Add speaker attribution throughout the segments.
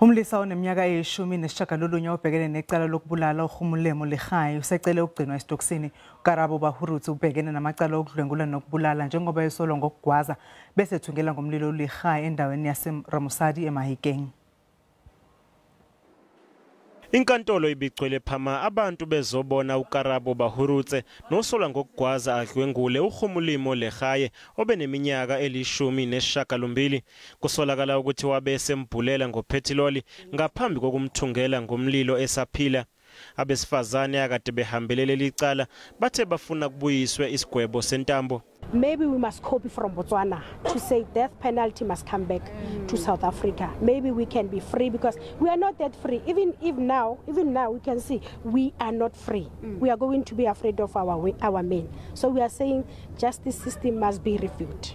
Speaker 1: Umlisa oneminyaka eyi-19 obhekene necala lokubulala uGomolemo Legae usecele ukugcinwa esitokisini. uKarabo Bahurutse ubhekene namacala okudlwengula nokubulala njengoba esolwa ngokugwaza bese ethungela ngomlilo uLegae endaweni yaseRamosadi eMahikeng.
Speaker 2: Inkantolo ibigcwele phama abantu bezobona uKarabo Bahurutse nosolwa ngokugwaza adlwengule uGomolemo Legae obeneminyaka eli-18. Kusolakala ukuthi wabe esembhulela ngophethiloli ngaphambi kokumthungela ngomlilo esaphila. Abesifazane akade behambele leli cala bathe bafuna kubuyiswe isigwebo sentambo.
Speaker 3: Maybe we must copy from Botswana to say death penalty must come back to South Africa. Maybe we can be free because we are not that free. Even if now, even now we can see we are not free. We are going to be afraid of our men. So we are saying justice system must be reviewed.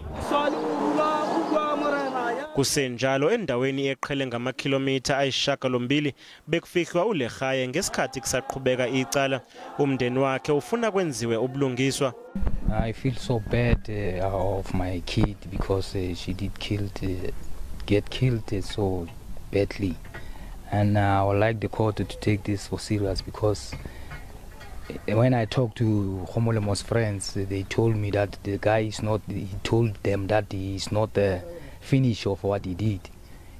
Speaker 2: Kusenjalo endaweni eqhele ngamakhilomitha 8 bekufihlwa uLegae ngesikhathi kusaqhubeka icala. Umndeni wakhe ufuna kwenziwe ubulungiswa.
Speaker 4: I feel so bad of my kid because she did get killed so badly, and I would like the court to take this for serious because when I talked to Gomolemo's friends, they told me that the guy is not. He told them that he is not the finish of what he did.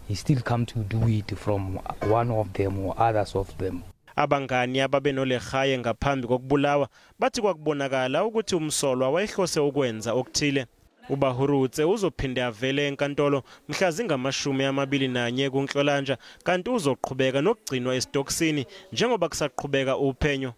Speaker 4: He still come to do it from one of them or others of them.
Speaker 2: Abangani ababenoLegae ngaphambi kokubulawa bathi kwakubonakala ukuthi umsolwa wayehlose ukwenza okuthile. UBahurutse uzophinde avele enkantolo mhla zingama-21 kuNhlolanja, kanti uzoqhubeka nokugcinwa esitokisini njengoba kusaqhubeka uphenyo.